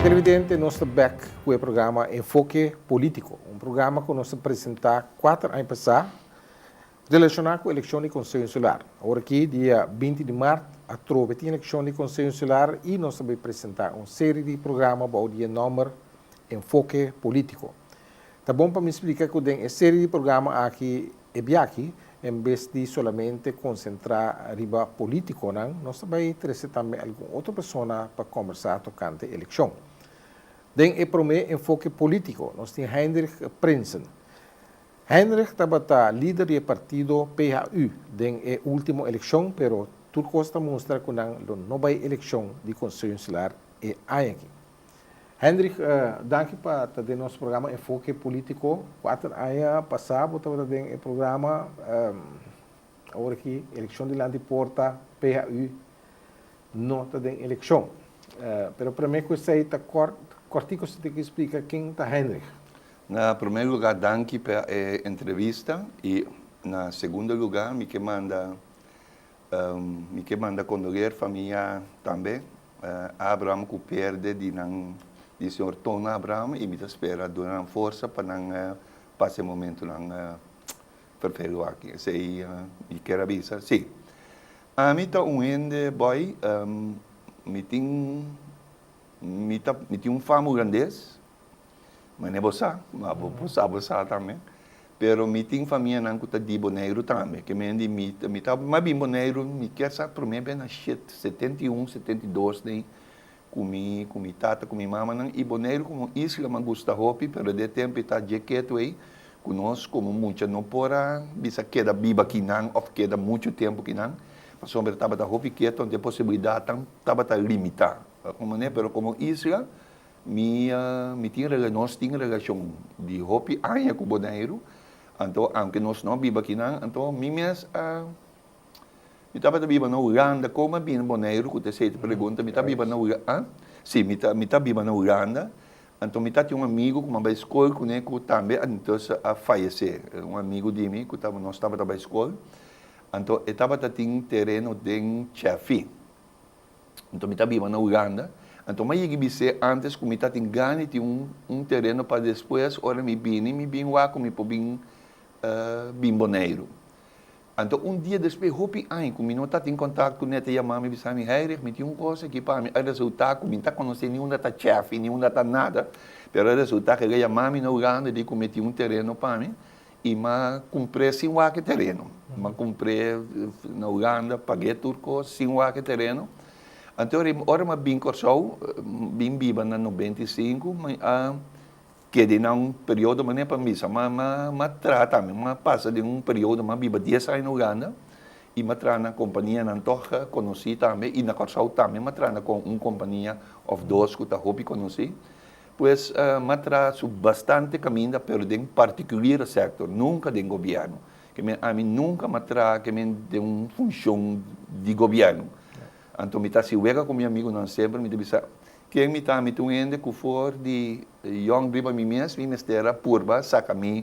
Televidente, nos ta bek ku e programa Enfoke Polítiko, un programa ku nos ta presentá kuater aña pasá relashoná ku elekshon di Konseho Insular. Awor aki, dia binti di mart, atrobe tin elekshon di Konseho Insular i nos ta bai presentá un seri di programa bou di e nòmber Enfoke Polítiko. Ta bon pa mi splika ku den e seri di programa aki e biahi, en bes di solamente konsentrá riba polítikonan, nos ta bai trese tambe algun otro persona pa kòmbersá tokante elekshon. Den e promé Enfoke Polítiko nos tin Heinrich Prinsen. Heinrich tabata lider di e partido PHU den e último elekshon, pero tur kos ta mustra ku nan lo no bai elekshon di Konseho Insular e aña aki. Heinrich, danki pa ta den nos programa Enfoke Polítiko. Kuater aña pasá bo tabata den e programa. Awor aki elekshon dilanti porta, PHU no ta den elekshon. Pero promé ku esei ta kòrtiku si tin ku splika ken ta Heinrich. Na promé lugá danki pa e entrevista i na segundo lugá mi ke manda mi ke manda kondoleer famia tambe Abraham ku perde di nan di señor Ton Abraham i mi ta spera duna nan forsa pa nan pasa e momentunan ferfelu aki. Esei mi kier a bisa. Sí, ami ta un hende bòi mi tin mi ta mi tin un fama hulandes. Mane bo sa, ma bo por sa bo sa tambe. Pero mi tin famianan ku ta di Boneiru tambe. Ke men di mi mi ta mi a bin Boneiru mi kier sa prome bes na shet 71, 72 den ku mi ku mi tata ku mi mamanan i Boneiru komo isla mi a gusta hopi pero de tempu e ta dje ketu ei ku nos komo mucha no por a bisa keda biba kinan òf keda muchu tempu kinan pasobra tabata hopi ketu anto e posibilidatnan tabata limitá. Komo pero komo isla Mi mi tin rela nos tin relashon di hopi aña ku Boneiru, anto aunke nos no a biba akinan, anto mi mes a mi tabata biba na Hulanda, kon mi a bini Boneiru ku ta esei ta pregunta, mi ta biba na Hula ah si mi ta mi ta biba na Hulanda, anto mi ta tin un amigu ku mi a bai skol kuné ku tambe antes a fayesé, un amigu di mi ku nos tabata bai skol, anto e tabata tin tereno den Chèfi. Anto mi ta biba na Uganda. Anto mi a yega bis'é antes ku mi ta tin gana di tin un un tereno pa despues ora mi bini mi bin wak ku mi por bin bin Boneiru. Anto un dia despues hopi aña ku mi no ta tin kontakto ku ne ta yama mi bisa mi, Heinrich mi tin un kos aki pa mi. A resulta ku mi ta konosé ni unda ta chèfi ni unda ta nada, pero a resulta ku el a yama mi na Uganda di ku mi tin un tereno pa mi. I m'a kumpr'é sin wak e tereno. M'a kumpr'é na Uganda, pag'é tur kos sin wak e tereno. Anto ora m'a bin Kòrsou, bin biba na 95, mi a keda na un periodo manera pa bisa, m'a m'a traha tambe, m'a pasa den un periodo, m'a biba dies aña na Uganda i m'a traha na kompanianan tòg konosí tambe i na Kòrsou tambe m'a traha na un kompania òf dos ku ta hopi konosí. Pues m'a traha su bastante caminda pero den particuliere sector, nunca den gobierno. Ke men ami nunca m'a traha ke men den un funcion di gobierno. Anto mi ta haci wega cu mi amigonan semper, mi ta bisa, ken mi ta? Mi ta un hende cu for di yong riba mi mes mi mester a purba saca mi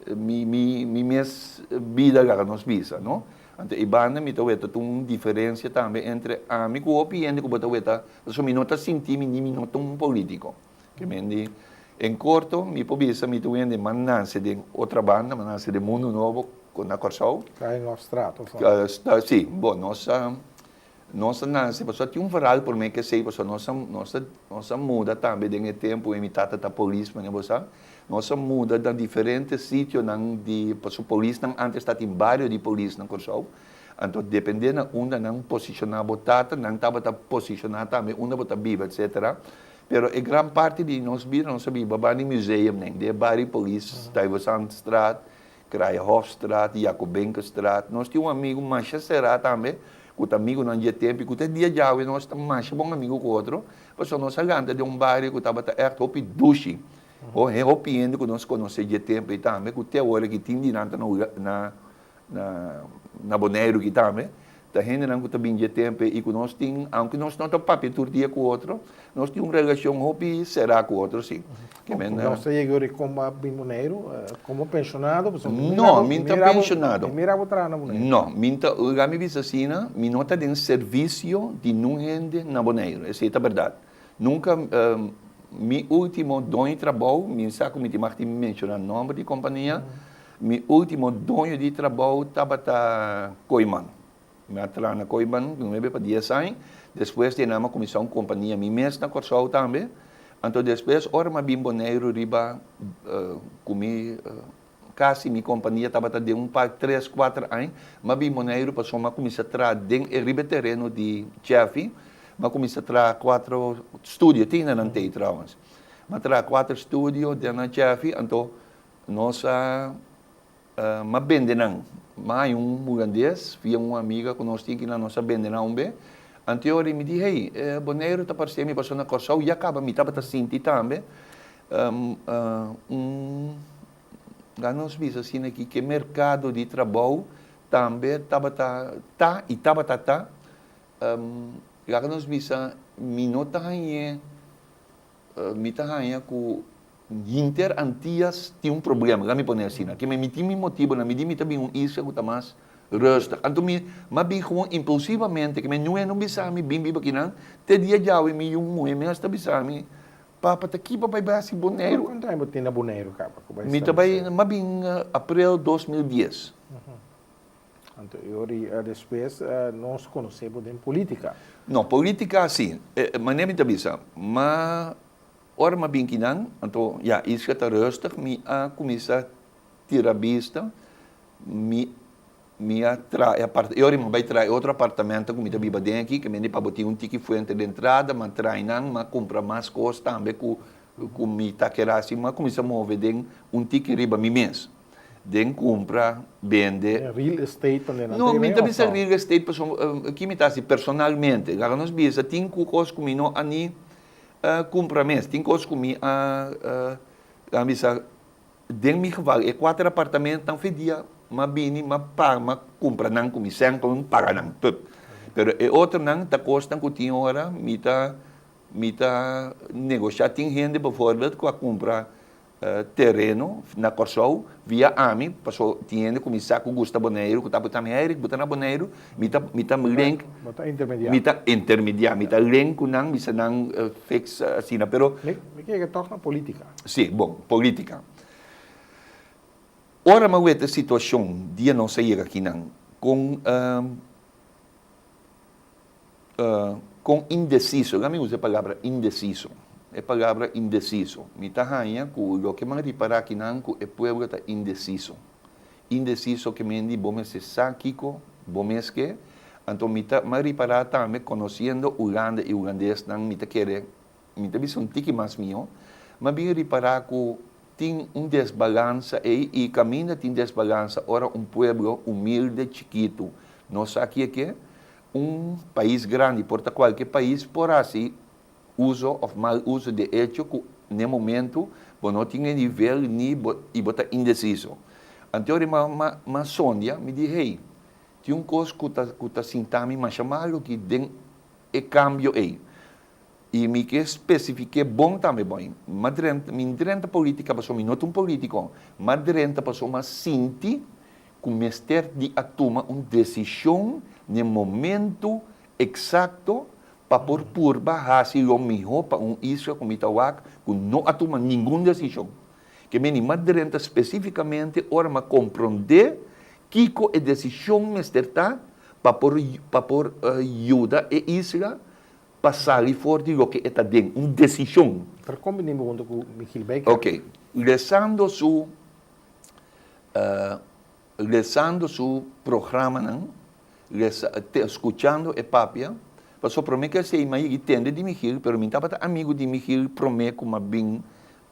mi mi mi mes bida laga nos bisa, no? Anto e banda mi ta weta ta un diferencia tambe entre ami cu hopi hende cu bo ta weta, pasobra mi no ta sinti mi ni mi no ta un politico. Ke men di, en corto mi por bisa mi ta un hende mas nace den otra banda, mas nace den Mundo Nobo cu na Corsou. Kraaienhofstraat of wat? Si, bo nos a nos a nace, pasobra tin un verhaal por mi ke esey, pasobra nos a nos a nos a muda tambe den e tempo e mi tata ta polis manera bo sa. Nos a muda na diferente sitionan di, pasobra polisnan antes tatin bario di polis na Kòrsou, anto depende na unda nan posishoná bo tata, nan tabata posishoná tambe unda bo ta biba etcetera. Pero e gran parti di nos bida nos a biba banda di museumnan, den e bario polis, Stuyvesantstraat, Kraaienhofstraat, Jacobenkestraat. Nos tin un amigu masha será tambe, ku ta amigunan dje tempu i ku te dia djawe nos ta masha bon amigu ku otro, pasobra nos a lanta den un bario ku tabata ègt hopi dushi. Ho he hopi hende ku nos konosé dje tempu ei tambe, ku te awor aki tin di nan ta na na na Boneiru aki tambe. Ta hendenan ku ta bin dje tempu ei i ku nos tin, aunke nos no ta papia tur dia ku otro, nos tin un relashon hopi será ku otro si. Ke men. Nos ta yega ora kon bo a bin Boneiru? Komo penshonado? Pasobra mi No, mi no ta penshonado. Mi mira bo traha na Boneiru. No, mi ta, laga mi bisa asina, mi no ta den servisio di nun hende na Boneiru, esei ta bèrdat. Nunka, mi último doño di trabou, mi sa ku mi tin mag di menshoná nòmber di kompania, mi último doño di trabou tabata Kooiman. Mi a traha na Kooiman nuebe pa dies aña, despues di nan mi a kuminsá un kompania mi mes na Kòrsou tambe. Anto despues ora mi a bin Boneiru riba ku mi kasi mi kompania tabata den un par tres kuater aña, mi a bin Boneiru pasobra mi a kuminsá traha den e riba e tereno di Cheffy, mi a kuminsá traha kuater studio, tin na nan tei trouwens. Mi a traha kuater studio den nan Cheffy, anto nos a Mi a bende nan. Mi a haña un hulandes via un amiga ku nos tin kinan, nos a bende nan un be. Anteori mi di, hey, Boneiru ta parse mi pasobra na Kòrsou ya kaba mi tabata sinti tambe un, laga nos bisa asina aki, ke merkado di trabou tambe tabata ta i tabata ta, laga nos bisa mi no ta hañ'é. Mi ta haña ku hinter Antias tin un problema, laga mi pone asina. Ke mi tin mi motibonan, mi di mi ta bin un isla ku ta mas rustig. Anto mi a bin gewoon impulsivamente, ke mi ñu'e no bisa mi bin biba kinan, te dia djawe mi yu muhe mes ta bisa mi, Papa ta kiba bai bai hasi Boneiru? Kuantu aña bo tin na Boneiru kaba ku bai establesé? Mi ta bai, mi a bin aprel 2010. Anto e ora i despues nos konosé bo den polítika. No, polítika si. Manera mi ta bisa, ma ora mi a bin kinan, anto ya, Isla ta rustig, mi a kuminsá tira bista, mi mi a traha e apart, e ora mi a bai traha e otro apartamento ku mi ta biba den aki, ke mende pa bo tin un tiki fuente di entrada, mi a traha einan, mi a kumpra mas kos tambe ku ku mi ta kere hasi, mi a kuminsá move den un tiki riba mi mes. Den kumpra, bende. Den real estate pa nan No, mi ta bisa real estate pasobra ki mi ta hasi personalmente. Laga nos bisa tin ku kos ku mi no a ni kumpra mes. Tin kos ku mi a laga mi bisa den mi geval e kuater apartamentonan fe dia m'a bini m'a paga m'a kumpra nan ku mi sèn ku mi paga nan pup. Pero e otronan ta kosnan ku tin ora mi ta mi ta negosha. Tin hende bijvoorbeeld ku a kumpra tereno na Kòrsou via ami, paso tin hende ku mi sa ku gusta Boneiru ku ta bisa mi, Eric bo ta na Boneiru, mi ta mi ta link, Bo ta intermediá. mi ta intermediá, mi ta link ku nan, bisa nan fix asina, pero. Mi mi ke yega tòg na polítika. Sí, bon, polítika. Ora mi a weta e situashon dia nos a yega akinan kon Kon indesiso, laga mi usa e palabra indesiso, e palabra indesiso, mi ta haña ku loke mi a ripará akinan ku e pueblo ta indesiso. Indesiso ke men di bo mester sa kiko bo mes ke, anto mi ta mi a ripará tambe konosiendo Hulanda i hulandesnan mi ta kere, mi ta bisa un tiki mas mihó, mi a bin ripará ku tin un desbalansa ei i kaminda tin desbalansa ora un pueblo humilde chikitu no sa kieke, Un pais grandi, por ta cualke pais, por haci uso of mal uso di e hecho cu n'e momento bo no tin e nivel ni bo y bo ta indeciso. Anteori ma ma ma sondia, mi di hey, tin un cos cu ta cu ta sinta mi masha malo aki den e cambio ey. Y mi ke specifique bon tambe boy, m'a drenta, mi drenta politica pasobra mi no ta un politico, m'a drenta pasobra m'a sinti ku mester di a tuma un desishon n'e momentu eksakto pa por purba hasi lo mihó pa un isla ku mi ta wak ku no a tuma ningun desishon. Ke meni m'a drenta spesífikamente ora m'a komprondé kiko e desishon mester ta pa por pa por yuda e isla pa sali for di loke e ta den, un desishon. Pero kon bini bo huntu ku Michiel Baker? Oke, lesando su Lesando su programanan, lesa, te, skuchando e papia, pasobra promé ku esei mi a yega tende di Michiel, pero mi tabata amigu di Michiel promé ku mi a bin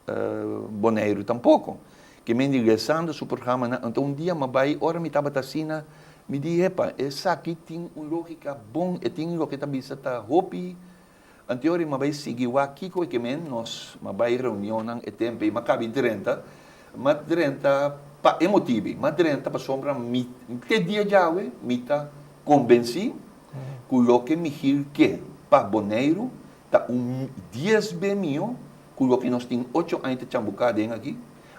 Boneiru tampoko. Ke men di lesando su programanan, anto un dia mi a bai, ora mi tabata asina, mi di, Epa, esaki tin un lógika bon, e tin loke ta bisa ta hopi. Anteori mi a bai sigui wak kiko e ke men nos, mi a bai reunionnan e tempu ei, mi a kabi drenta, mi a drenta pa e motibu ei, mi a drenta pasobra mi te dia djawe mi ta. konbensí ku loke Michiel ke pa Boneiru ta un dies be mihó ku loke nos tin ocho aña ta chambuká den aki.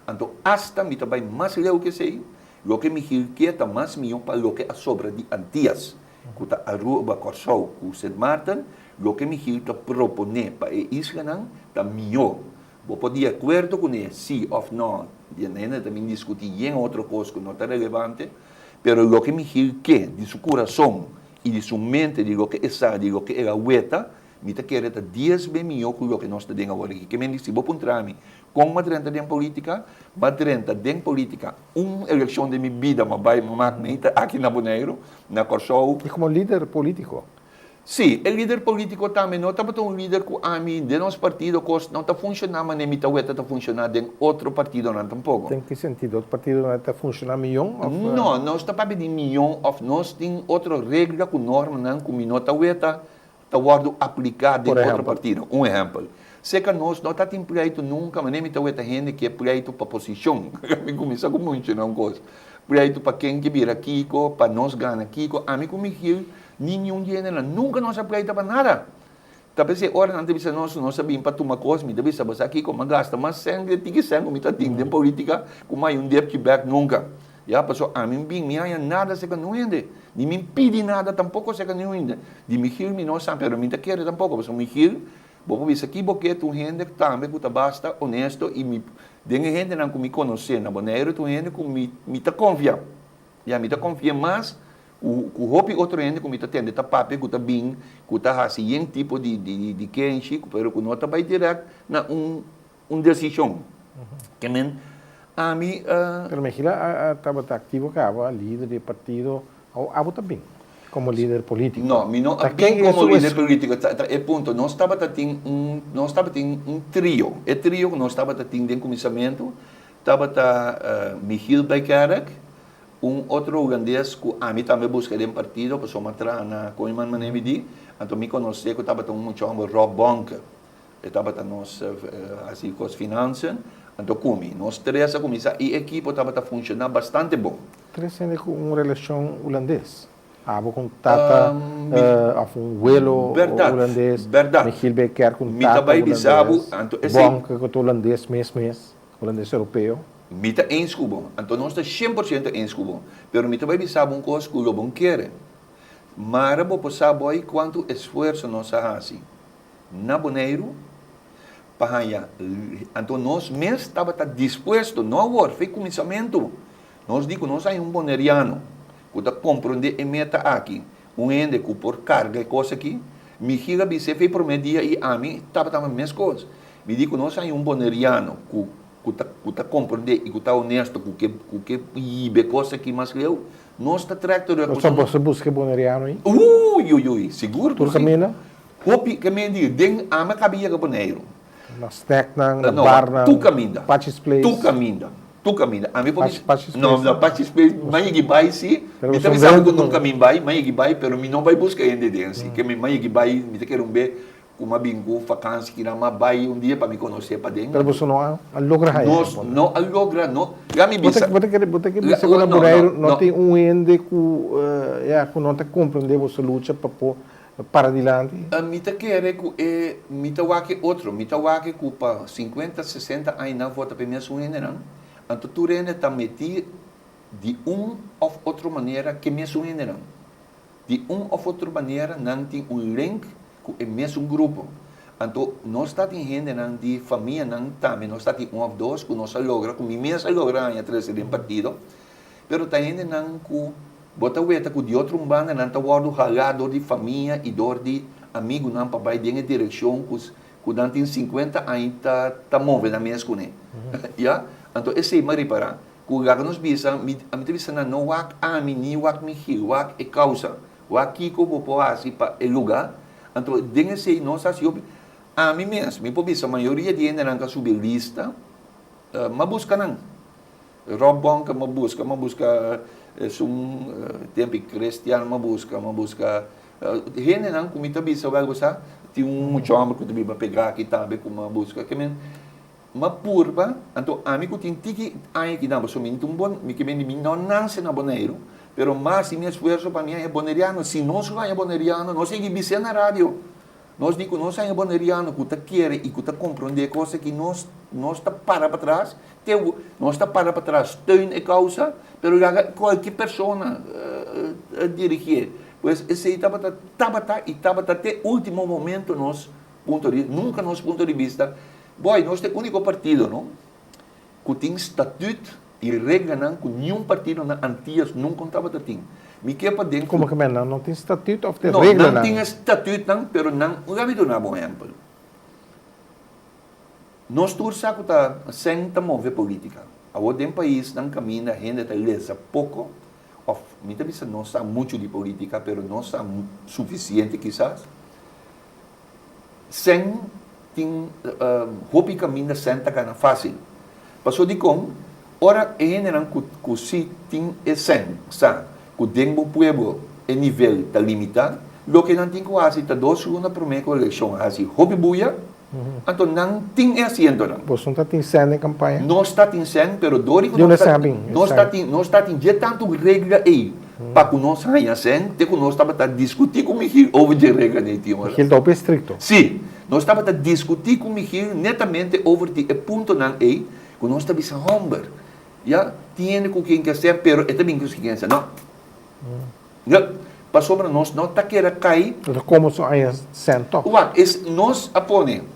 Anto asta mi ta bai mas leu ku esei, loke Michiel ke ta mas mihó pa loke a sobra di Antias, ku ta Aruba, Kòrsou ku Sint Maarten, loke Michiel ta proponé pa e islanan ta mihó. Bo por di akuerdo kuné, sí òf nò, di hende ta bin diskutí yen otro kos ku no ta relevante, pero loke Michiel ke di su kurason i di su mente, di loke e sa, di loke el a weta, mi ta kere ta dies be mihó ku loke nos ta den awor aki. Ke men di si bo puntra mi kon m'a drenta den polítika, m'a drenta den polítika un elekshon den mi bida m'a bai m'a mak mi ta aki na Boneiru, na Kòrsou. I komo lider polítiko? Sí, e lider polítiko tambe no tabata un lider ku ami den nos partido kos no ta funshoná manera mi ta weta ta funshoná den otro partidonan tampoko. Den ki sentido? Otro partidonan ta funshoná mion òf? No, nos ta papia di mion òf nos tin otro regla ku normanan ku mi no ta weta ta wòrdu apliká den otro partido. Un ehèmpel, seka nos no ta tin pleitu nunka manera mi ta weta hende ke pleitu pa posishon. Mi kuminsá ku menshoná un kos, pleitu pa ken ke bira kiko, pa nos gana kiko. Ami ku Michiel Ni niun di hendenan nunka nos a pleita pa nada. Ta p'esei ora nan ta bisa nos, nos a bin pa tuma kos, mi ta bisa, bo sa kiko, m'a gasta mas sèn di tiki sèn ku mi ta tin den politika ku m'a un depchi bèk nunka. Ya, pasobra ami bin, mi haña nada serka niun hende, ni mi pidi nada tampoko serka niun hende. Di Michiel mi no sa, pero mi ta kere tampoko, pasobra Michiel, bo por bisa ki bo ke, ta un hende tambe ku ta basta honesto i mi, den e hendenan ku mi konosé na Boneiru ta un hende ku mi mi ta konfia. Ya, mi ta konfia mas Ku ku hopi otro hende ku mi ta tende ta papia ku ta bin ku ta hasi yen tipo di di di kenshi pero ku no ta bai dirèkt na un un desishon. Ke men ami a. Pero Mejila a a tabata aktivo kaba lider di e partido awo abo ta bin komo lider politiko. No, mi no a bin komo lider politiko ta ta e punto. Nos tabata tin un nos tabatin un trio. E trio ku nos tabata tin den kuminsamentu tabata Michiel Bijkerk, Un otro hulandes ku ami tambe buska den partido pasobra mi a traha na Kooiman manera mi di, anto mi konosé ku tabata un mucha hòmber Rob Bonke, e tabata nos hasi kos financiën, anto ku mi. Nos tres a kuminsá i e ekipo tabata funshoná bastante bon. Tres hende ku un relashon hulandes? Abo ku un tata òf un welo hulandes, Michiel Bijkerk ku un tata hulandes, Bonke ku ta hulandes mes mes. Hulandes europeo. Mi ta eens ku bo. Anto nos ta 100% eens ku bo. Pero mi ta bai bisa bo un kos ku lo bo kere. Mara bo por sa boy kuantu esfuerso nos a hasi na Boneiru pa haña. Anto nos mes tabata dispuesto, no awor, fe kuminsamentu. Nos di ku nos haña un boneriano ku ta komprondé e meta aki, un hende ku por karga e kos aki. Mi gira bis'é fe promé dia i ami tabata meskos. Mi di ku nos haña un boneriano ku ku ta ku ta komprendé i ku ta honesto ku ke ku ke yiba e kos aki mas leu, nos ta trèk tur e Boso boso buska e boneriano ei? Ui ui ui, sigur ku Tur si. kaminda? Hopi ke men di den ami a kaba yega Boneiru. Na snacknan, na No, barnan, tur kaminda. Pachi's Place. Tur kaminda, tur kaminda. Ami por Pachi bisa Pachi's no Place no Pachi's Place mi a yegi bai si, Pero mi ta boso bisa bo rende ku nunka ku mi bai, mi a yegi bai pero mi no bai buska hende den si. Ke mi a yegi bai mi ta kere un be Ku m'a bin ku fakansi kina m'a bai un dia pa mi konosé paden. Pero boso no a logra haya Nos e no a logra, no. Ya mi bisa. Bo ta kere, bo ta kere bisa ku na Boneiru no tin un hende ku, ya, ku no ta komprendé boso lucha pa por para dilanti? Mi ta kere ku e, mi ta wak e otro, mi ta wak e ku pa sinkuenta, sesenta aña nan vota pa e mesun hendenan, anto tur hende ta metí di un òf otro manera ku e mesun hendenan. Di un of otro manera nan tin un link ku e mesun grupo. Anto nos ta tin hendenan di famianan tambe, nos ta tin un of dos ku nos a logra, ku mi mes a logra haña trese den partido, pero ta hendenan ku bo ta weta ku di otro un banda nan ta wòrdu halá dor di famia i dor di amigunan pa bai den e direkshon ku ku nan tin sinkuenta aña ta ta move nan mes kuné. Ya? Anto esei mi a ripará. Ku laga nos bisa, mi ami ta bisa nan no wak ami ni wak mi gil, wak e kausa, wak kiko bo por hasi pa e luga. Anto den esei nos hasi hopi. Ami mes, mi por bisa mayoria di hendenan ku a subi lista, m'a buska nan. Rob Bonke m'a buska, m'a buska esun tempi Christian m'a buska, m'a buska hendenan ku mi ta bisa wèl bo sa, tin un mucha hòmber ku ta biba pegá aki tambe ku m'a buska. Ke men. M'a purba, anto ami ku tin tiki aña kinan, pasobra mi no tin un bon, mi ke mende mi no nase na Boneiru, Pero mas di mi esfuerso pa mi haña boneriano. Si nos ku haña boneriano, nos sigui bis'é na radio. Nos di ku nos haña boneriano ku ta kere i ku ta komprondé kos aki, nos nos ta para patras, te nos ta para patras steun e kousa, pero laga kualke persona dirigié. Pues esei tabata tabata i tabata te último momento nos punto di nunka nos punto di bista, boy nos ta e úniko partido no ku tin statut i reglanan ku niun partido na Antias nunka tabata tin. Mi ke pa den ku. Komo ke men nan no tin statut òf tin No, reglanan? nan tin e statutnan, pero nan, laga mi duna bo un ehèmpel. Nos tur sa ku ta sèn ta move politika. Awor den paisnan kaminda hende ta lesa poko òf mi ta bisa no sa muchu di politika pero no sa sufisiente kisas. Sèn tin hopi kaminda sèn ta gana fásil. Pasobra dikon? Ora e hendenan ku ku si tin e sèn sa ku den bo pueblo e nivel ta limitá, loke nan tin ku hasi ta dos luna promé ku elekshon hasi hopi buya, anto nan tin e asientonan. Boso no ta tin sèn den kampaña? Nos ta tin sèn, pero dor di ku nos ta nos ta tin nos ta tin dje tantu regla ei pa ku nos haña sèn te ku nos tabata diskutí ku Michiel over dje regla nei tin ora. Michiel ta hopi estrikto. Sí, nos tabata diskutí ku Michiel netamente over di e puntonan ei ku nos ta bisa hòmber, ya, tin hende ku ken ke sèn pero e ta bin ku su ken sèn. No. No, pasobra nos no ta keda kai. Pero komo su haña sèn tòg? Wak, es nos a pone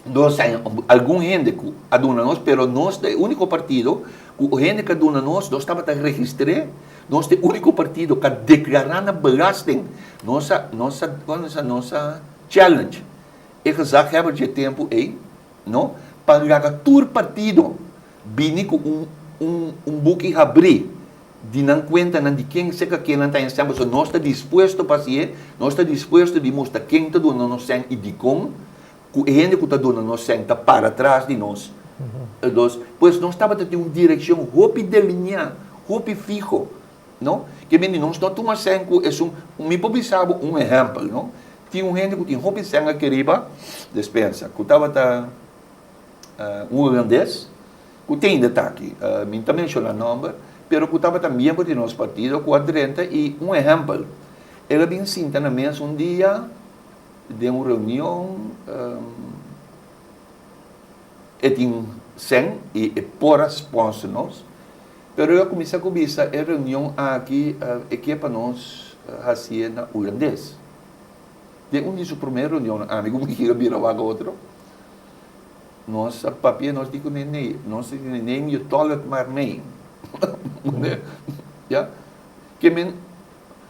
Nos a algun hende ku a duna nos, pero nos ta e úniko partido ku hende ku a duna nos, nos tabata registr'é, nos ta e úniko partido ku a deklará na belasting. Nos a, nos a, kon nos a, nos a challenge e gezaghebber dje tempu ei, no, pa laga tur partido bini ku un, un, un buki habrí di nan kuentanan di ken serka ken nan ta haña sèn, pasobra nos ta dispuesto pa hasié, nos ta dispuesto di mustra ken ta duna nos sèn i dikon. Ku e hende ku ta duna nos sèn ta para tras di nos. Dos, pues nos tabata tin un direkshon hopi deliniá, hopi fiho, no? Ke mende nos no tuma sèn ku esun, mi por bisa bo un ehèmpel, no? Tin un hende ku tin hopi sèn aki riba despensa, ku tabata un hulandes, ku tin ainda ta aki, mi no ta menshoná nòmber, pero ku tabata miembro di nos partido, ku a drenta i un ehèmpel, el a bin sinta na mesa un dia, Den un reunion e tin sèn i e por a sponsor nos, pero el a kuminsá ku bisa e reunion aki e ke pa nos hasié na hulandes. Den un di su promé reunionnan ami ku Michiel a bira wak otro, nos a papia nos di kuné nee, nos di kuné neem je tolk maar mee. Ya, ke men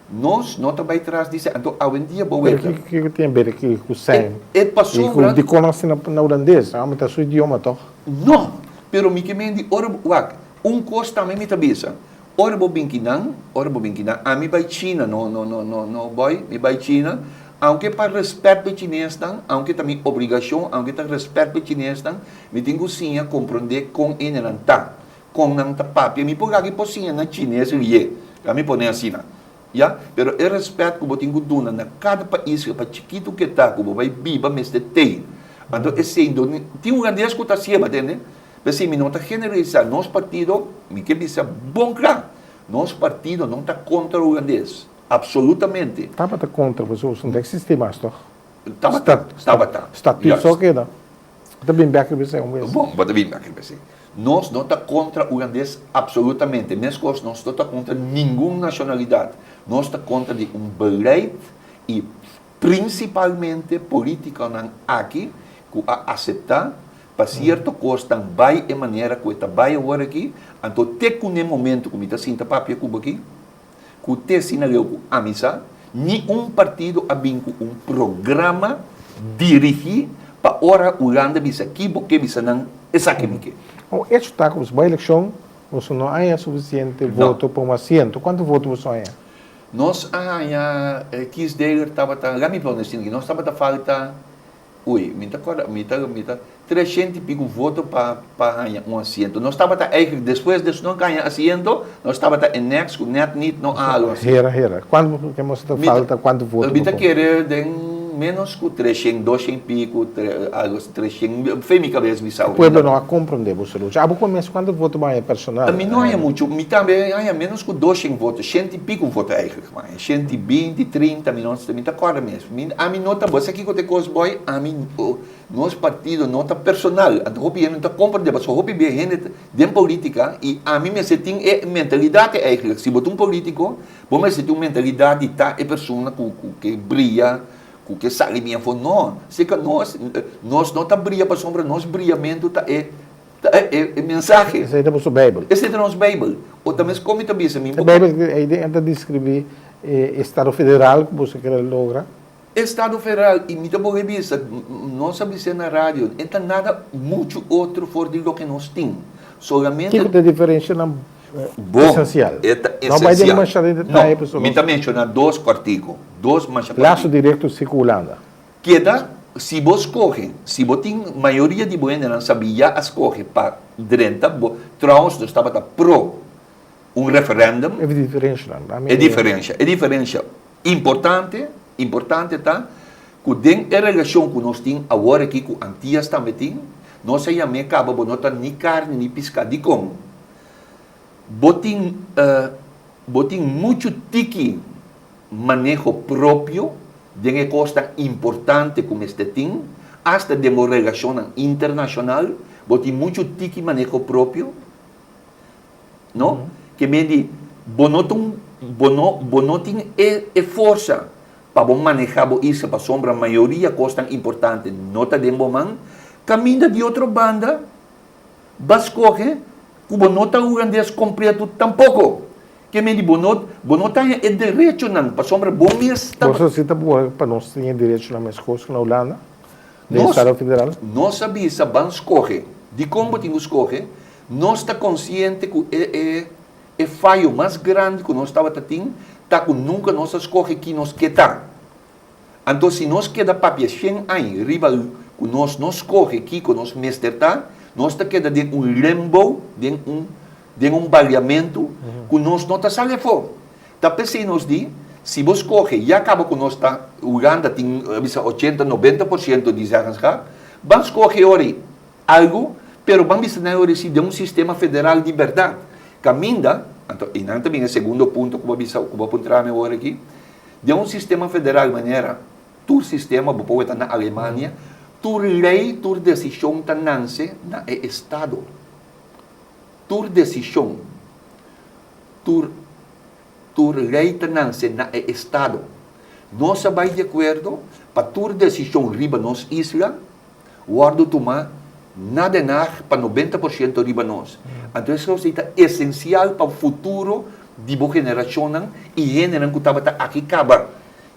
Nos no ta bai tras di sèn. Anto awendia bo Pero weta. kiko kiko tin bere ki ku sèn? E I ku pasobra. dikon asina na hulandes? Amo ta su idioma tòg? No! Pero mi ke men di ora bo wak, un kos tambe mi ta bisa, ora bo bin kinan, ora bo bin kinan, ami bai China, no no no no no boy, mi bai China, aunke pa rèspèt pa e chinesnan, aunke ta mi obligashon, aunke ta rèspèt pa e chinesnan, mi tin ku siña komprondé kon hendenan ta. Kon nan ta papia, mi por aki por siña na chines rie, ya mi pone asina, ya, pero e respet ku bo tin ku duna na kada pais pa chikitu ke ta ku bo bai biba mester tei, anto esei do tin un hulandes ku ta hasié bo tende, p'esei mi no ta generalisá, nos partido, mi ke bisa bon kla, nos partido no ta kontra hulandes, absolutamente. Tabata kontra pasobra no ta eksistí mas tòg? Tabata, tabata. Statuut so keda. Bo ta bin bek riba esei un bes. Bon, bo ta bin bek riba esei. Nos no ta kontra hulandes absolutamente. Meskos nos no ta kontra ningun nashonalidat. Nos ta kontra di un beleid i prinsipalmente politikonan aki ku a aseptá pa sierto kosnan bai e manera ku e ta bai awor aki. Anto te ku n'e momento ku mi ta sinta papia ku bo aki, ku te asina leu ku ami sa, ni un partido a bin ku un programa dirigí pa ora Hulanda bisa ki bo ke bisa nan esaki mi ke. Awor echo ta ku boso bai elekshon, boso no haña sufisiente voto pa un asiento. Kuantu voto boso haña? Nos a haña, kiesdeler tabata, laat mi pone asina aki, nos tabata falta Ui, mi ta corda, mi ta, mi ta, tresciento y pico voto pa, pa haña un asiento. Nos tabata eigenlijk, despues des no gaña asiento, nos tabata e next cu net niet no a halo asiento. Hera, hera. Cuanto ke nos ta falta, cuanto voto Mi ta kere den, ménos ku 300, 200 piku, algu asina, 300, fe mi kabes bisa. E pueblo no a komprondé boso lucha. Abo ku mes kuantu voto bo haña personal? Mi no haña muchu, mi tambe haña ménos ku 200 voto, shent i piku voto eigenlijk mi haña, 120, 30, mi no mi ta kòrda mes. Mi ami no ta, bo sa kiko ta e kos bòi? Ami, nos partido no ta personal, anto hopi hende no ta komprondé pasobra hopi bia hende den politika i ami mester tin e mentalidat eigenlijk, si bo ta un politiko, Bo mester tin un mentalidat di ta e persona ku ku ke bria, ku ke sali bien afó. No, seka nos, nos no ta bria pasobra nos briamentu ta e ta e e mensahe. Esei ta boso Beibel. Esei ta nos Beibel. O ta mes kon mi ta bisa mi. E Beibel ei den ta deskribí e estado federal ku boso kere logra. Estado federal, i mi ta bolbe bisa, nos a bis'é na radio, e ta nada muchu otro for di loke nos tin. Solamente. Kiko ta e diferenshanan Bon, esensial? e ta No bai den esensial. masha den detaye No, pasobra mi nos. ta menshoná dos kòrtiku, dos masha Laso kòrtiku. direkto si ku Hulanda. Keda, si bo skohe, si bo tin mayoria di bo hendenan sabí ya a skohe pa drenta, bo, trouwens nos tabata pro un referendum. E diferenshanan, E diferensha, e diferensha importante, importante ta ku den e relashon ku nos tin awor aki ku Antias tambe tin, nos a yam'é kaba bo no ta ni karni ni piská. Dikon? Bo tin bo tin muchu tiki maneho propio den e kosnan importante ku mester tin, asta den bo relashonnan internashonal bo tin muchu tiki maneho propio, no? Ke men di bo no ta un bo no bo no tin e e forsa pa bo maneha bo isla pasobra mayoria kosnan importante no ta den bo man, kaminda di otro banda Ba skohe ku bo no ta hulandes kompleto tampoko. Ke men di bo no bo no ta haña e derechonan pasobra bo mes ta. Boso si ta buha pa nos tin e derechonan meskos ku na Hulanda, den Nos estado federal? nos a bisa ban skohe. Dikon bo tin ku skohe? Nos ta konsiente ku e e e fayo mas grandi ku nos tabata tin ta ku nunka nos a skohe ki nos ke ta. Anto si nos keda papia shen añ riba ku nos no skohe kiko nos mester ta, nos ta keda den un limbo, den un den un baliamentu ku nos no ta sali afó. Ta p'esei nos di, si bo skohe, ya kaba ku nos ta, Uganda tin bisa ochenta, 90% di zeggenschap, ban skohe ora ei algu, pero ban bisa nan ora ei si den un sistema federal di bèrdat. Kaminda, anto einan ta bin e segundo punto ku bo a bisa, ku bo a puntra mi awor aki, Den un sistema federal manera tur sistema bo por weta na Alemania, tur ley, tur decision ta nanse na e estado. Tur decision, tur tur ley ta nanse na e estado. Nos a bay di acuerdo pa tur decision riba nos isla wordo tuma na Den Haag pa 90% riba nos. Anto esaki ta esencial pa futuro di bo generacionnan y hendenan cu tabata aki caba.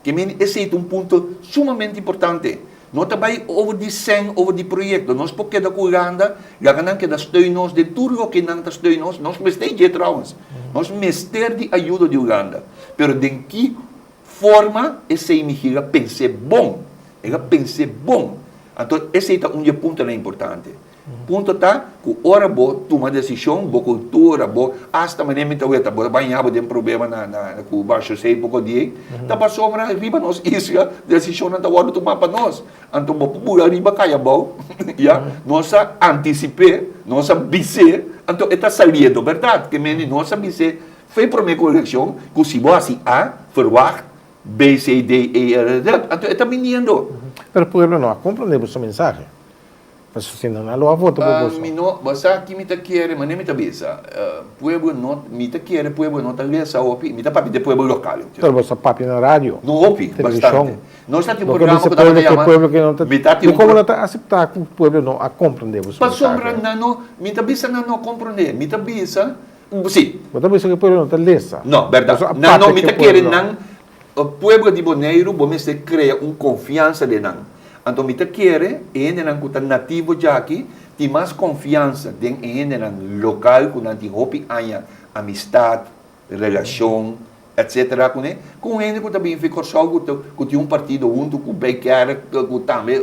Ke meen esey ta un punto sumamente importante. No ta bay over di cen, over di proyecto. Nos por keda cu Hulanda, laga nan keda steun nos den tur loke nan ta steun nos. Nos mester dje trouwens. Nos mester di ayudo di Hulanda. Pero den ki forma esey mi gira pens'é bon. El a pens'é bon. Anto esei ta un di e puntonan importante. Punto ta ku ora bo tuma desishon, bo kultura, bo asta manera mi ta weta, bo ta baña bo den problema na na ku Marshosei poko di ei, ta pasobra riba nos isla desishonnan ta wòrdu tumá pa nos. Anto bo por bula riba kaya abou, ya, nos a antisip'é, nos a bis'é, anto e ta saliendo bèrdat. Ke mende nos a bis'é fe promé ku elekshon ku si bo hasi A, verwagt B, C, D, E, R, Z, anto e ta biniendo. Pero pueblo no a comprende boso mensahe. Pasobra si no nan lo a vota por boso. Mi no, bo sa ki mi ta kere, manera mi ta bisa, pueblo no, mi ta kere pueblo no ta lesa hopi, mi ta papia di pueblo local. Pero boso a papia na radio, No hopi, televishon. bastante. Nos ta tin un Bo ke programa bisa ku tabata pueblo ke yama, pueblo ke no ta, mi ta tin di un komo pro. no ta asepta ku pueblo no a comprende boso Pasobra mensahe? nan no, mi ta bisa nan no a comprende, mi ta bisa, si. Bo ta bisa ku pueblo no ta lesa. No, berdad. Boso a Nan no, papia mi ke ta kere pueblo. nan Pueblo di Boneiru bo mester krea un konfiansa den nan. Anto mi ta kere e hendenan ku ta nativo djaki tin mas konfiansa den e hendenan lokal ku nan tin hopi aña amistat, relashon, etsetera kuné, ku un hende ku ta bin fi Kòrsou ku ta ku tin un partido huntu ku Bijkerk ku tambe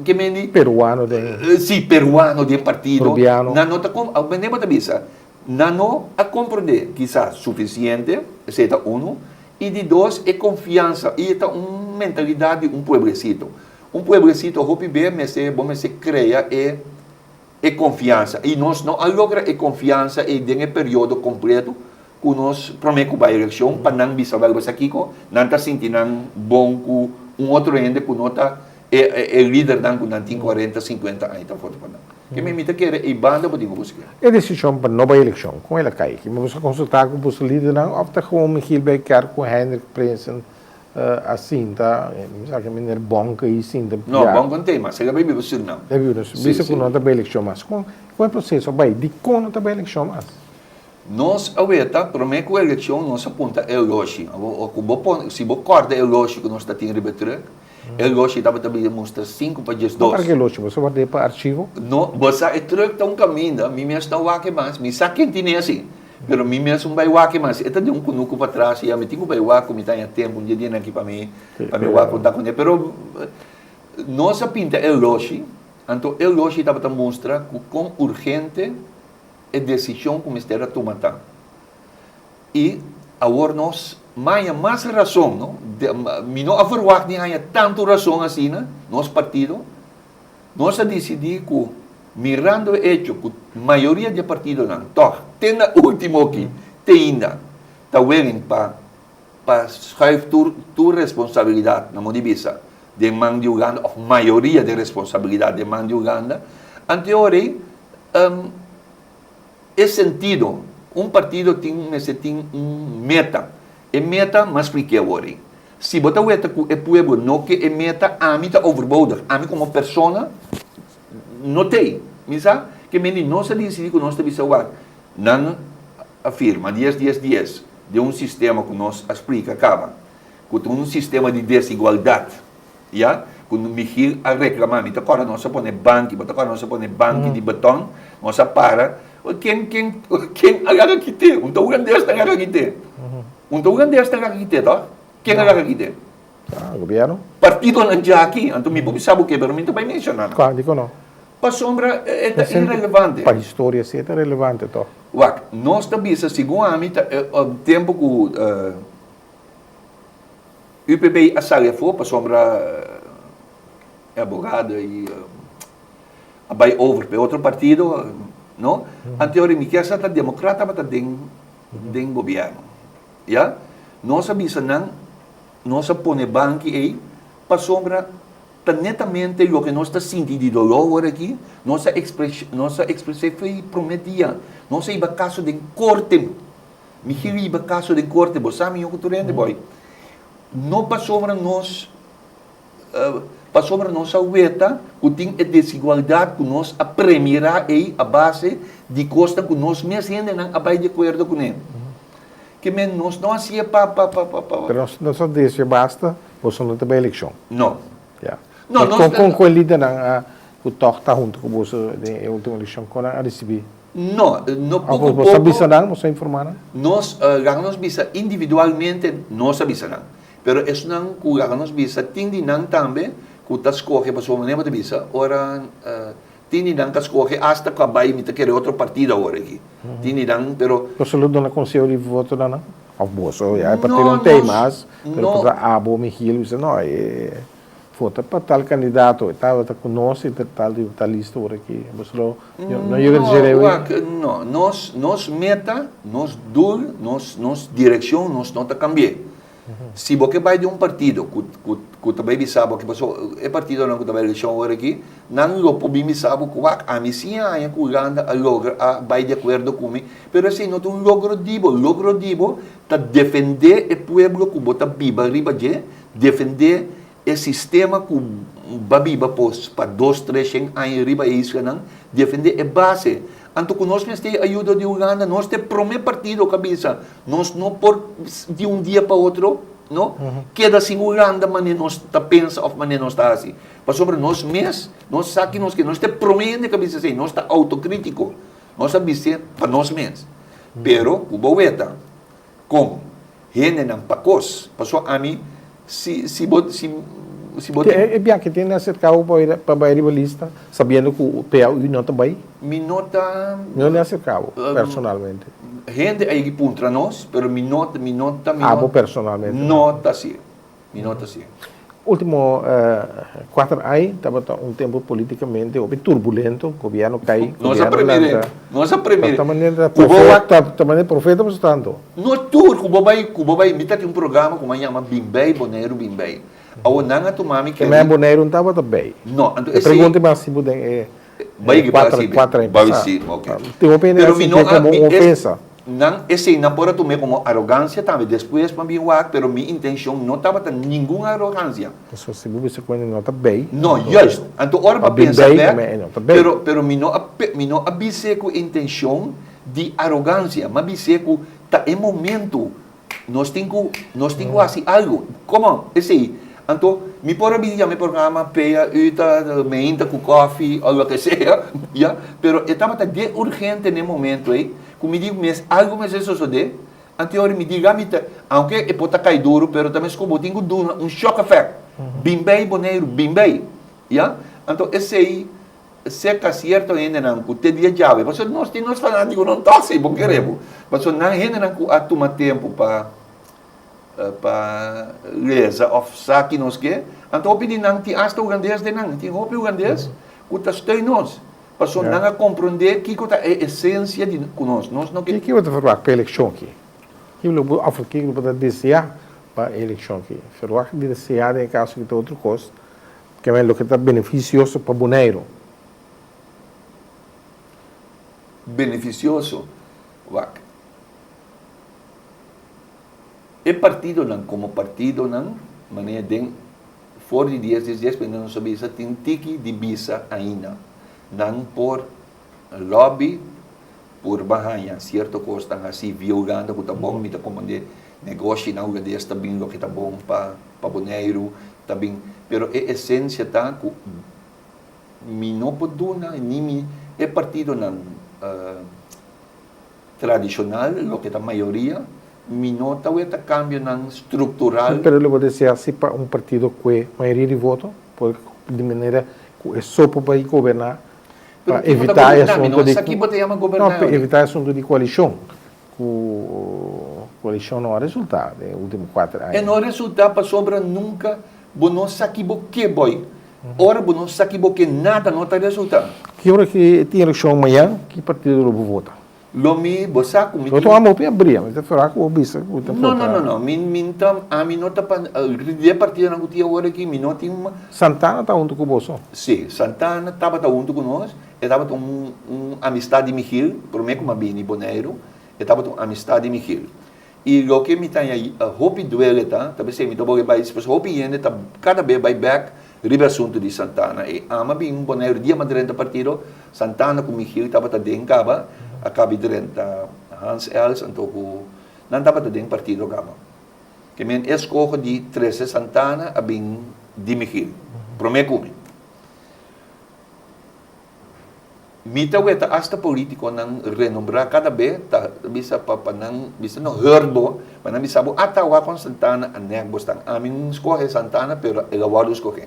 ke men di. Peruano den. Si, peruano den partido. Rubiano. Nan no ta kon, mende bo ta bisa, nan no a komprondé kisas sufisiente, esei ta unu. I di dos, e konfiansa, i e ta un mentalidat di un pueblecito. Un pueblecito hopi be mester, bo mester krea e e konfiansa. I nos no a logra e konfiansa ei den e periodo kompleto ku nos promé ku bai elekshon pa nan bisa wèl bo sa kiko, nan ta sinti nan bon ku un otro hende ku no ta e e lidernan ku nan tin kuarenta, sinkuenta aña ta vota pa nan. Ke mi mi ta kere ei banda bo tin ku buska. E desishon pa no bai elekshon, kon el a kai? Ki bo a konsultá ku boso lidernan òf ta gewoon Michiel Bijkerk ku Hendrik Prinsen a sinta, mi sa ke meneer Bonk ei sinta No, Bonk no ta ei mas, el a bai biba Surinam. El a biba na Surinam. Bisa ku no ta bai elekshon mas. Kon kon e proseso a bai? Dikon no ta bai elekshon mas? Nos a weta, promé ku elekshon nos a punta e loshi. Ku bo pon, si bo kòrda e loshi ku nos ta tin riba e trùk, e loshi tabata bira mustra sinku pa diesdos. Para ke loshi? Bo sa ward'é pa archivo? No, bo sa e trùk ta un kaminda, mi mes no wak e mas, mi sa ken tine asi, pero mi mes un bai wak e mas. E ta den un kunuku patras i ami tin ku bai wak ku mi ta haña tempu un dia dianan aki pa mi, pa mi wak konta kuné. Pero nos a pinta e loshi, anto e loshi tabata mustra ku kon urgente e desishon ku mester a tuma ta. I awor nos maña mas rason, no? Mi no a verwagt di haña tantu rason asina, nos partido. Nos a disidí ku mirando e echo ku mayoria di e partidonan tòg te na último aki te ainda ta willing pa pa schuif tur tur responsabilidat na modo di bisa den man di Uganda òf mayoria di e responsabilidat den man di Uganda, anteor ei E sentido, un partido tin mester tin un meta. E meta, m'a spliké awor ei. Si bo ta weta ku e pueblo no ke e meta, ami ta overbodig. Ami komo persona no t'ei. Mi sa? Ke mende nos a disidí ku nos ta bisa wak, nan a firma dies dies dies den un sistema ku nos a splika kaba, ku ta un sistema di desigualdat. Ya, ku Michiel a reklamá, mi ta kòrda nos a pone banki, bo ta kòrda nos a pone banki di beton, nos a para, ken, ken, ken a laga kit'é? Un ta hulandes ta laga kit'é. Un ta hulandes ta laga kit'é, tòg? Ken a laga kit'é? Ah, gobièrnu. Partidonan djaki, anto mi por bisa bo ke, pero mi no ta bai menshoná nan. Kua? Dikon no? Pasobra e ta irelevante. Pa historia si e ta relevante, tòg? Wak, nos ta bisa, segun ami, ta tempu ku UPB a sali afó pasobra e abogado ei a bai over pa e otro partido, no? Anteori mi kier sa ta demokrat tabata den den gobièrnu, ya? Nos a bisa nan, nos a pone banki ei pasobra ta netamente loke nos ta sinti di doló awor aki, nos a nos a ekspres'é fo'i promé dia, nos a hiba kaso den korte. Mi ke riba kaso den korte, bo sa mihó ku tur hende, boy. No pasobra nos, pasobra nos a weta ku tin e desigualdat ku nos a premirá ei a base di kosnan ku nos mes hendenan a bai di akuerdo kuné. Ke men nos no hasié pa, pa, pa, pa, pa. Pero nos, nos a desviá basta, boso no ta bai elekshon. No. Ya. No, nos. Kon, kon ku e lidernan a, ku tòg ta huntu ku boso den e último elekshon, kon nan a risibí? No, no poko poko. Boso a bisa nan? Boso a informá nan? Nos, laga nos bisa individualmente nos a bisa nan. Pero esnan ku laga nos bisa tin di nan tambe ku ta skohe pasobra manera bo ta bisa ora tin di nan ta skohe asta ku a bai mi ta kere otro partido awor aki. Tin di nan pero. Boso lo duna konseho di voto na nan? Of boso ya e partido no t'ei mas pero por ta abo Michiel bisa no e Vota pa tal candidato, e tabata cu nos y tal di tal lista ora ki boso lo no yega di djere No, wak, no. Nos, nos meta, nos doel, nos, nos direccion, nos no ta cambi'é. Si bo ke bai di un partido cu, cu, cu ta bai bisa bo ke paso e partidonan cu ta bai eleccion ora aki, nan lo por bin bisa bo cu wak, ami si haña cu Hulanda a logra a bai di acuerdo cu mi, pero esey no ta un logro di bo. Logro di bo ta defende e pueblo cu bo ta biba riba dje, Defendé e sistema ku ba biba pos pa dos tres shen aña riba e islanan, defendé e base. Anto ku nos mester e ayuda di Hulanda, nos ta e promé partido ku a bisa nos no por di un dia pa otro no keda sin Hulanda manera nos ta pensa òf manera nos ta hasi. Pasobra nos mes nos sa ki nos ke, nos ta e promé hende ku a bisa esei, nos ta outokritiko, nos a bis'é pa nos mes. Pero ku bo weta Kon hendenan pa kos. Pasobra ami, si, si bo, si, si bo tin. E biaha tin aserka bo pa bai riba lista sabiendo ku PAU no ta bai? Mi no ta. Mi no aserka bo personalmente. Hende a yegi puntra nos, pero mi no mi no ta. Abo personalmente? No ta así. Mi no ta así. Ultimo kuater ai tabata un tempu politikamente hopi turbulento, gobierno kai, Nos a gobierno premire, lanta. nos a premire. Ta manera Ku bo wak. profeta, ta manera profeta boso tanto. No tur, ku bo bai, ku bo bai, mi ta tin un programa ku mi a yama Bin Bei Boneiru Bin Bei. Awor nan a tuma mi Ke keri. men Boneiru no tabata bei. No, anto E esei. pregunta mi a hasi bo den e Bai ki kuater, pasi, kuater aña bai pasá. si, ok. Tin hopi hende Pero a mi no sintié a, komo mi un es, ofensa. nan esei nan por a tum'é komo arogansia tambe despues pa bin wak, pero mi intenshon no tabata ningun arogansia. Pasobra si bo bisa ku hende no ta bei, No, anto juist. Anto ora pa bo bin pensa bei, bèk, e no ta bei. pero, pero mi no a, mi no a bis'é ku intenshon di arogansia. Mi a bis'é ku ta e momento Nos tin ku, nos tin ku hasi algu. Come on, esei. Anto, mi por a bini yama e programa pea uta, meinta ku kòfi o loke sea, ya. Pero e tabata de urgente n'e momento ei, ku mi di mes algu mester sosodé. Anto e ora mi di la mi ta, aunke e por ta kai duru, pero ta mes ku bo tin ku duna un shock effect. Bin bei Boneiru, bin bei, ya. Anto esei Serka sierto hendenan ku te dia djawe, pasobra nos tin nos fanátikonan tòg si bo kere bo. Pasobra nan hendenan ku a tuma tempu pa pa lesa òf sa ki nos ke, anto hopi di nan tin asta hulandes den nan, tin hopi hulandes ku ta steun nos, pasobra nan a komprondé kiko ta e esensia di ku nos. Nos no ke. Kiko bo ta ferwagt pa e elekshon aki? Kiko lo bo òf kiko bo ta deseá pa e elekshon aki? Ferwagt di deseá den e kaso aki ta otro kos. Keme loke ta benefisioso pa Boneiru. Benefisioso, wak. E partidonan komo partidonan, manera den for di dies dies dies pende nos a bisa tin tiki di bisa ainda. Nan por lobby, purba haña sierto kosnan hasi via Uganda ku ta bon, mi ta komprende negoshinan hulandes ta bin loke ta bon pa pa Boneiru ta bin, pero e esencia ta cu mi no por duna ni mi e partidonan tradicional, loke ta mayoria, mi no ta weta cambionan structural. Pero lo bo desea si pa un partido cu e mayoria di voto, por di manera cu e so por bay goberna pa evita e asunto di, no, pa evita e asunto di coalicion. Ku koalishon no a resultá den e último kuater aña. E no a resultá pasobra nunka bo no sa ki bo ke boy. Ora bo no sa ki bo ke nada no ta resultá. Ki ora ki tin elekshon mañan ki partido lo bo vota? Lo mi bo sa ku mi tin. Bo ta hopi abria mi ta fera ku bo bisa ku bo ta vota. No no no no mi mi ta ami no ta pa di e partidonan ku tin awor aki mi no tin. Santana ta huntu ku boso? Si Santana tabata huntu ku nos. E tabata un un amistad di Michiel, prome ku mi a bini Boneiru, e tabata un amistad di Michiel. I loke mi ta haña hopi duele ta, ta p'esei mi ta bolbe bai, pasobra hopi hende ta kada be bai bek riba e asuntu di Santana. E ama bin Boneiru dia mi a drenta partido, Santana ku Michiel tabata den kaba, a kabi drenta Hans Els anto ku nan tabata den partido kaba. Ke men e skoho di trese Santana a bin di Michiel, prome ku mi. Mi ta weta hasta politiconan renombra cada be ta bisa pa pa nan bisa no hurt bo, pa nan bisa bo ata wak con Santana a nek bo stan. Ami no scoge Santana pero el a wordo scoge.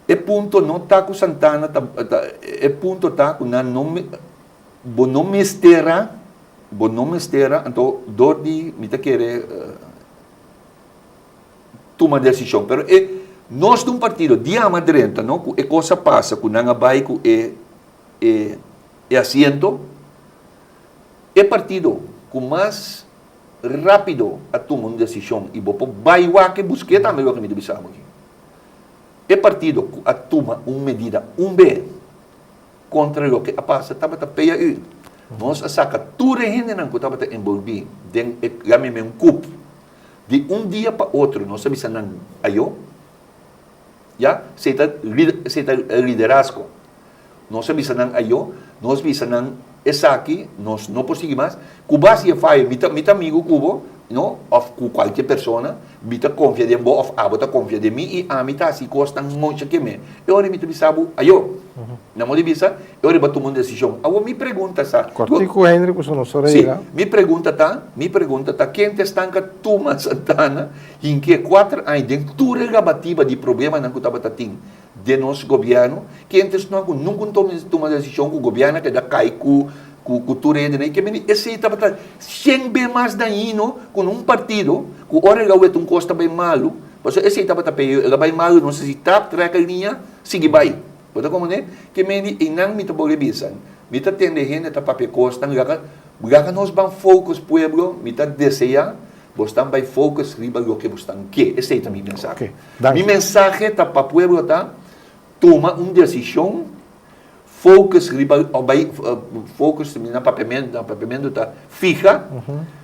E punto no ta cu Santana ta ta e punto ta cu nan no bo no mestera bo no mestera anto dor di mi ta kere tuma desishon pero e nos ta un partido diama drenta no ku e kos a pasa ku nan a bai ku e e e asiento e partido ku mas rapido a tuma un desishon i bo por bai wak e busk'é tambe loke mi ta bisa bo aki e partido ku a tuma un medida un be kontra loke a pasa tabata PAU nos a saka tur e hendenan ku tabata enbolbí den e yam'e un kup. Di un dia pa otro nos a bisa nan ayo, ya, esei ta esei ta liderazgo. Nos a bisa nan ayo, nos bisa nan esaki nos no por sigui mas, ku base di e fayo mi ta mi ta amigu ku bo, no, òf ku kualke persona, mi ta konfia den bo òf abo ta konfia den mi i ami ta hasi kosnan mocha keme. E ora mi ta bisa bo ayo. Na modo di bisa, e ora bo tuma un desishon. Awor mi pregunta sa. Kòrtiku Hendrik pasobra nos ora yega. Si, mi pregunta ta, mi pregunta ta ken ta esnan ka tuma Santana hinke kuater aña den tur e rabatiba di problemanan ku tabata tin den nos gobièrnu, ken ta esnan ku nunka tuma desishon ku gobièrnu a keda kai ku ku tur hendenan i ke mende esei tabata shen be mas dañino ku un partido ku ora el a wet un kos ta bai malu, pasobra esei tabata p'e el a bai malu no sa si tap trèk e liña sigui bai. Bo ta komprendé? Ke mende einan mi ta por bisa, mi ta tende hende ta papia kosnan laga laga nos ban focus pueblo, mi ta deseá bosnan bai focus riba loke bosnan ke, esei ta mi mensahe. Mi mensahe ta pa pueblo ta tuma un desishon, focus riba o bai focus na papiamentu na papiamentu ta fiha,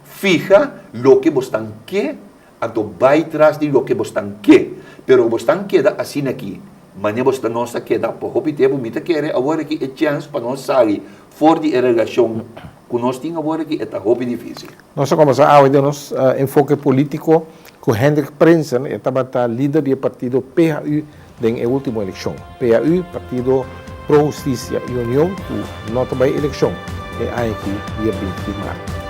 fiha loke bosnan ke Anto bai tras di loke bosnan ke. Pero bosnan keda asina aki, mane bosnan nos a keda pa hopi tempu, mi ta kere awor aki e chèns pa nos sali for di e relashon ku nos tin awor aki e ta hopi difísil. Nos a kombersá awe den nos enfoke polítiko ku Hendrik Prinsen, e tabata lider di e partido PHU den e último elekshon. PHU, Partido Pro Hustisia i Union, ku no ta bai elekshon e aña aki dia 20 di mart.